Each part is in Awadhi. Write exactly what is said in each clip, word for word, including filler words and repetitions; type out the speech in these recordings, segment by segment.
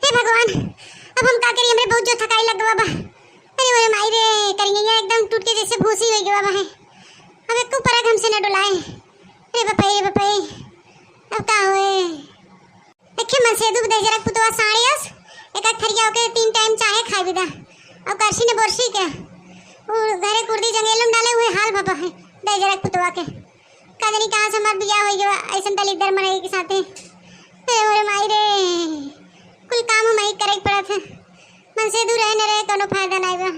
हे भगवान, अब हम का करी, हमरे बहुत जोर थकाई लग गवा बा। अरे मोरे माई रे, करिया एकदम टूट के जैसे भूसी होइ गवा बा है। अब एको परग हमसे न डोलाए। अरे बाप रे, बाप रे, अब का होए? देखे मनसेदू दहिजरक पुतवा साँड़ियस, एक एक थरिया ओके तीन टाइम चाहे खाए बिदा। अब करसी न बोरसी के, उ घरे कुर्दी जंगेलम डाले हुए हाल भबा है दहिजरक पुतवा के। का जानी कहाँ से हमार बियाह होइ गवा, ऐसन दलिद्दर मनई के साथे। हे मोरे माई रे, कुल काम हमही करे के पड़त है। मनसेदू रहे न रहे, कोनो फायदा नाई बा।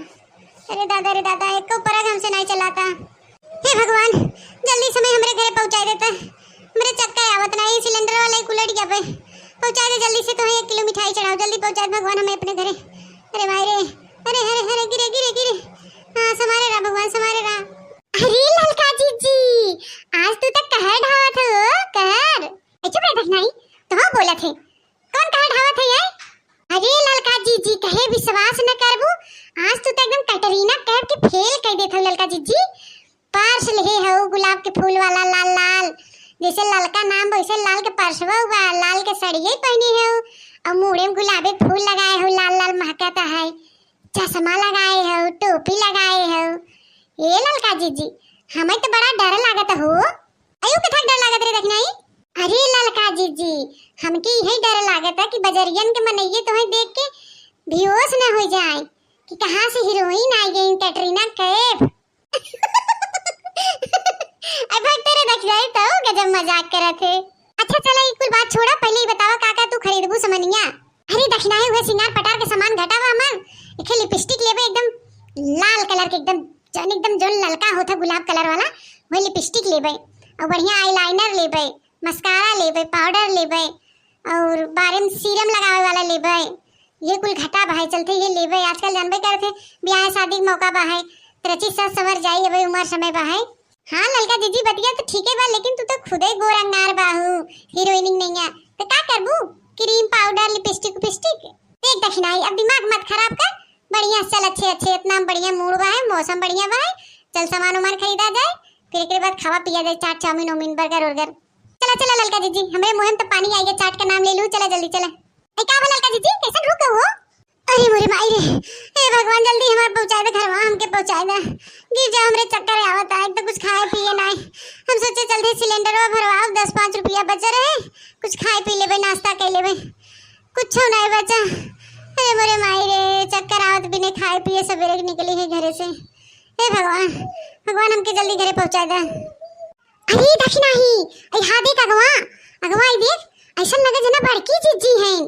अरे दादा रे दादा, एको परग हमसे नाई चलाता। हे भगवान, जल्दी समय हमरे घरे पहुँचाई देता। हमरे चक्कर आवत नाई, सिलेंडर वाला ही कुलट गया बे। पहुँचाई दे जल्दी से, तोहे एक किलो मिठाई चढ़ाओ, जल्दी पहुँचाई दे भगवान हमें अपने घरे। अरे माई रे, अरे, अरे, अरे, गिरे, गिरे, गिरे। हाँ, समारे रहा भगवान, समारे रहा। अरे ललका जीजी, आज तू तो कहर ढावत हो, कहर। ए, चुप रह दखिनाही, तो हाँ बोलत है। कौन कहर ढावत है ये? अरे ललका जीजी, कहे विश्वास न करबू, आज तू तो एकदम कटरीना कैफ के फेल कइ देत हो ललका जीजी। पर्स लेहे हो गुलाब के फूल वाला लाल लाल, जैसे ललका नाम वैसे लाल के पर्सवा बा, लाल के सड़िये पहने हो और मूड़े में गुलाबे फूल लगाए हो, लाल लाल महकत है। चश्मा लगाए हो, टोपी लगाए हो। ए ललका जीजी, हमें तो बड़ा डर लागत हो। अयो कथा डर लागत रे दखिनाही। अरे ललका जीजी, हमके इहे डर लागत है कि बजरियन के मनइये तोहे देख के बेहोश न हो जाए कि कहाँ से हीरोइन आ गई कैटरीना कैफ। अब भाग तेरे दखिनाही तो गजब मजाक करत है। अच्छा चला, ई कुल बात छोड़ा, पहले ही बतावा का का तू खरीदबू समनिया? अरे दखिनाही, उहे सिंगार पटार के सामान घटा बा हमार। एखे लिपस्टिक लेबे एकदम लाल कलर के, एकदम जौन, एकदम जौन ललका होता गुलाब कलर वाला, वही लिपस्टिक लेबे। और बढ़िया आईलाइनर लेबे, मस्कारा लेबे, पाउडर लेबे, और बारे में सीरम लगावे वाला लेबे। ये कुल घटा बा है, चलते ये लेबे। आजकल जानबे करते, ब्याह शादी के मौका बा है, रची सज संवर जाई, अबे उमर समय बा है। हाँ ललका जीजी, बतिया तो ठीके बा, लेकिन तू तो खुदे गोर अंगार बाहू, हीरोइनिंग नहीं है, तो का करबू? क्रीम पाउडर लिपस्टिक उपिस्टिक? देख दखिनाही, अब दिमाग मत खराब कर, बढ़िया से चल, अच्छे अच्छे, इतना बढ़िया मूड बा है, मौसम बढ़िया बा है, चल सामान उमान खरीदा जाए, फिर एकरे बाद खावा पिया जाए, चाट चाउमीन उमीन बर्गर उर्गर। चला चला ललका जीजी, हमरे मुँह में तो पानी आई गया, चाट का नाम ले लू, चला जल्दी चला। ए का भा ललका जीजी, कैसन रुक हो? अरे मोरे माई रे, हे भगवान जल्दी हमार पहुँचाए दे घरवा, हमके पहुँचाए दे। गिर जाओ, हमरे चक्कर आवत है, एक तो कुछ खाए पिए नाई। हम सोचे जल्दी सिलेंडरवा भरवाओ, दस पाँच रुपया बचा रहे, कुछ खाए पी लेबे, नाश्ता कर लेबे, कुछ नाई बचा। अरे मोरे माई रे, चक्कर आवत बिने खाए पिए सवेरे के निकली है घरे से। हे भगवान, भगवान हमके जल्दी घरे पहुँचाए दे। अरे दखिनाही, अई हा देख अगवा, अगवा ई देख, ऐसन लगे जना बड़की जीजी हैं।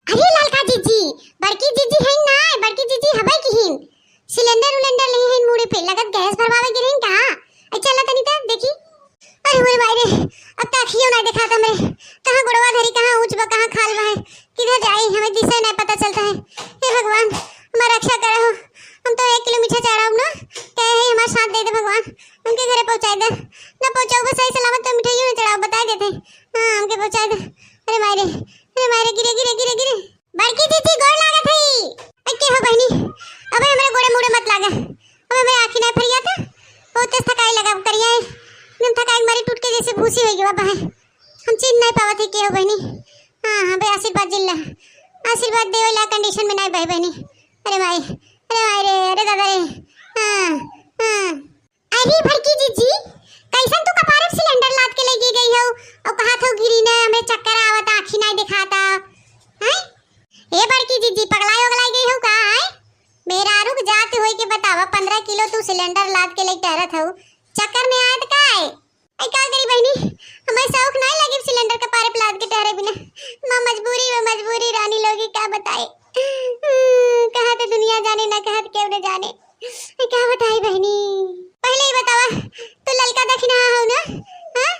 अरे ललका जीजी, बड़की जीजी हैं ना, बड़की जीजी हवे की हिन। सिलेंडर उलेंडर ले हैं मूड़े पे, लगत गैस भरवावे गिरे हैं का? अई चला तनी त देखी। अरे मोरे माई रे, अब तो अखियों ना दिखाता मेरे, कहाँ गोड़वा धरी, कहाँ ऊँच बा, कहाँ खाल बा है, किधर जाई, हमें दिशा नहीं पता चलता है। हे भगवान, हमार रक्षा करा हो, हम तो एक किलो मीठा चढ़ाऊ ना, कहे है हमार साथ दे दे भगवान। हमके घरे पहुँचाए दे। ना पहुँचाऊ बस सही सलामत तो मिठाइयों ना चढ़ाऊ, बताए देते। हाँ, हमके पहुँचाए दे। अरे माई रे, अरे माई रे, गिरे, गिरे, गिरे, गिरे। बड़की जीजी गोड़ लागत है। अरे के हो बहनी, अबे हमरे गोड़े मुड़े मत लागे। अबे हमरे आँखी नहीं फरिया था। बहुत तेज थकाई लगा करिया है। एकदम थकाई मारी टूट के जैसे भूसी हो गई बा है। हम चिन्ह नहीं पावत है के हो बहनी। हाँ, हाँ, बे आशीर्वाद जिल्ला। आशीर्वाद देवे ला कंडीशन में नहीं बहे बहनी। अरे माई, अरे माई रे, अरे दादा रे। हाँ, हाँ। अरे बड़की जीजी, कैसन तू कपारे पे सिलेंडर लाद के लेके गई हो? और कहा था गिरी ने, हमें चक्कर आवता, आँखी नहीं दिखाता। हैं? ए बड़की जीजी, पगलाई वगलाई गई हो का, हैं? मेहरारू के जात होई के बतावा, पन्द्रह किलो तू सिलेंडर लाद के लेके टहरत हो, चक्कर में आयत का है? ऐ का करी बहनी, हमें शौक नहीं लगी सिलेंडर कपारे पे लाद के टहरे बिना। माँ मजबूरी में मजबूरी रानी लोगी का बताए। कहाँ तो दुनिया जाने ना कहाँ तो केहू न जाने। ऐ का बताई बहनी। पहले ही बतावा, तू ललका दखिनाहा हो ना? हाँ?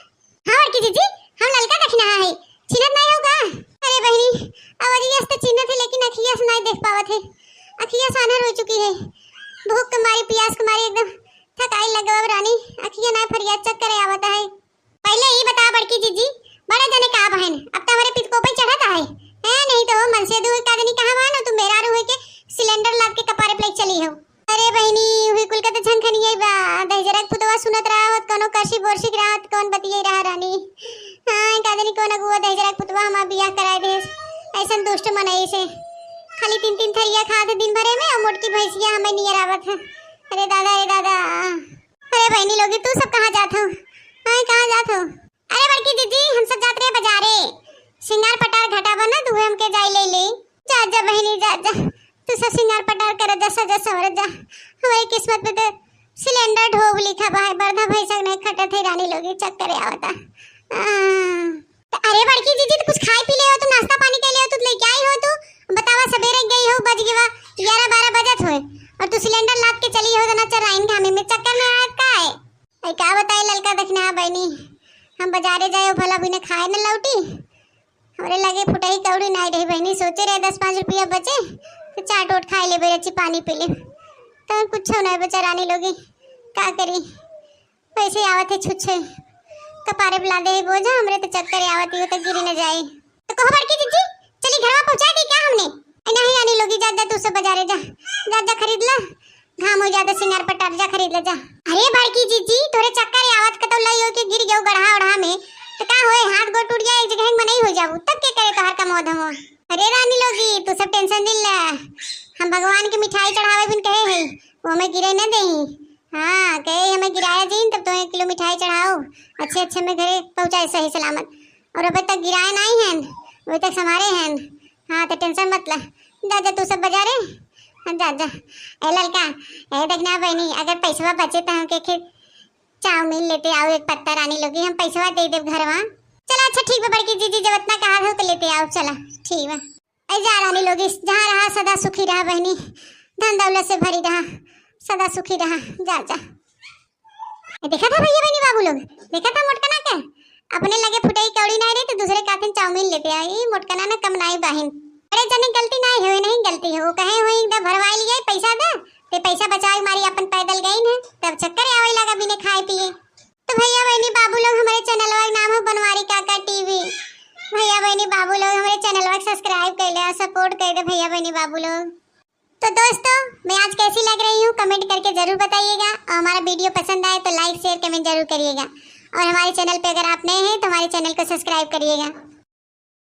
हाँ बड़की जीजी, हम ललका दखिनाहा है। चिन्हत नहीं हो का? अरे बहनी, आवाज ये तो चिन्हत है लेकिन अखिया से नहीं देख पावत है। अखिया सानर हो चुकी है। भूख के मारी, प्यास के मारी एकदम थकाई लगवा रानी, अखिया ना फरिया, चक्कर आवत है। पहले ही बता बड़की जीजी, बड़ा जने का बहन, अब तो हमारे पितको पे चढ़त है। हैं, नहीं तो मनसेदू का जनी कहाँ बहन हो, तू मेहरारू होई के सिलेंडर लाद के कपारे पे चली हो। अरे बहनी, वही कुल का तो झंखनिया बा, दहिजरक पुतवा सुनत रहा होत, कोनो करसी बोरसी के रहा होत, कौन बतिये रहा रानी। हाँ, का जनी कौन अगुआ दहिजरक पुतवा हमार बियाह कराए दे, ऐसन दुष्ट मनई से। खाली तीन तीन थरिया खात है दिन भरे में, और मोटकी भैंसिया हमें नियर आवत है। अरे दादा, अरे दादा। अरे बहनी लोगी, तू सब कहाँ जात हो? हाँ, कहाँ जात हो? अरे बड़की दीदी, हम सब जात रहे बाजारे, सिंगार पटार घटा बना, तू हमके जाई ले ले। जा जा बहनी, जा जा, तू सब सिंगार पटार कर जा, सजा संवर जा। हमारी किस्मत में तो सिलेंडर ढोब लिखा बा है, बरधा भैंसा नहीं खटत है रानी लोगी, चक्कर आवता। आह। त अरे बड़की जीजी, तू कुछ खाई पी ले हो, तू नाश्ता पानी कर ले हो, तू लेके आई हो, तू बतावा, सवेरे गई हो, बज गवा ग्यारह बारह बजत होए, और तू सिलेंडर लाद के चली हो, तना चराइन घामे में चक्कर में आवत का है? अरे का बताई ललका दखिना बहनी, हम बाजारे जाए भला बिना खाए न लौटी, हमरे लगे फुटही कौड़ी नाई रही बहनी, सोचे रहे दस पाँच रुपया बचे तो चाट ओट खाई लेबे, रची पानी पी ले, तो कुछ नहीं बचा रानी लोगी, का करी? पैसे आवत है छुच्छे, कपारे पे लादे है बोझा, हमरे तो चक्कर आवत है, तो गिरी न जाए। तो कहो बड़की जीजी, चली घरवा पहुँचा दी क्या हमने? ए, नहीं रानी लोगी, जा जा तू सब बाजारे जा, जा जा खरीद ला, घाम हो जाता, सिंगार पटार जा खरीद ले जा। अरे बड़की जीजी, तोरे चक्कर आवत कतौ लई हो के गिर गयो गढ़ा ओढ़ा में, तो का होए, हाथ गोड़ टूट जाए, एक जगह में नहीं हो जाबू, तब के करे तोहर कमो धमो? अरे रानी लोगी, तू सब टेंशन दिल ले, हम भगवान के मिठाई चढ़ावे बिन कहे है, वो हमें गिरे न देही। हाँ, कहे हमें गिराया जीन, तब तो एक किलो मिठाई चढ़ाओ, अच्छे अच्छे में घरे पहुँचाए सही सलामत। और अबे तक गिराए नहीं हैं, अबे तक संभारे हैं। हाँ, तो टेंशन मत ला, जा जा तू सब बाजारे। हाँ, जा जा। ए ललका, ए देखना बहनी, अगर पैसवा बचे तो हमके खेत चाउमीन लेते आओ एक पत्ता रानी लोगी, हम पैसवा दे देब घरवा। चला अच्छा ठीक बा बड़की जीजी, जब इतना कहा हो तो लेते आओ, चला ठीक बा। ए जा रानी लोगी, जहाँ रहा सदा सुखी रहा बहनी, धन दौलत से भरी रहा, सदा सुखी रहा, जा जा। ए, देखा था भैया बहनी बाबू लोग, देखा था मोटकना के, अपने लगे फुटई कौड़ी नहीं रही तो दूसरे काथिन चाउमीन लेते आई, मोटकना ना कम नाई बाहिन। अरे जने गलती नहीं हुई, नहीं गलती है, वो कहे हुई एकदम भरवाई लिए पैसा दे, ते पैसा बचाए मारी अपन पैदल गई है, तब चक्कर आवे लगा बिने खाए पिए। तो भैया बहनी बाबू लोग, हमारे चैनलवा के नाम है बनवारी काका टीवी। भैया बहनी बाबू लोग, हमारे चैनलवा के सब्सक्राइब कर ले, सपोर्ट कर दे भैया बहनी बाबू लोग। तो दोस्तों, मैं आज कैसी लग रही हूँ कमेंट करके जरूर बताइएगा, और हमारा वीडियो पसंद आए तो लाइक शेयर कमेंट जरूर करिएगा, और हमारे चैनल पे अगर आप नए हैं तो हमारे चैनल को सब्सक्राइब करिएगा।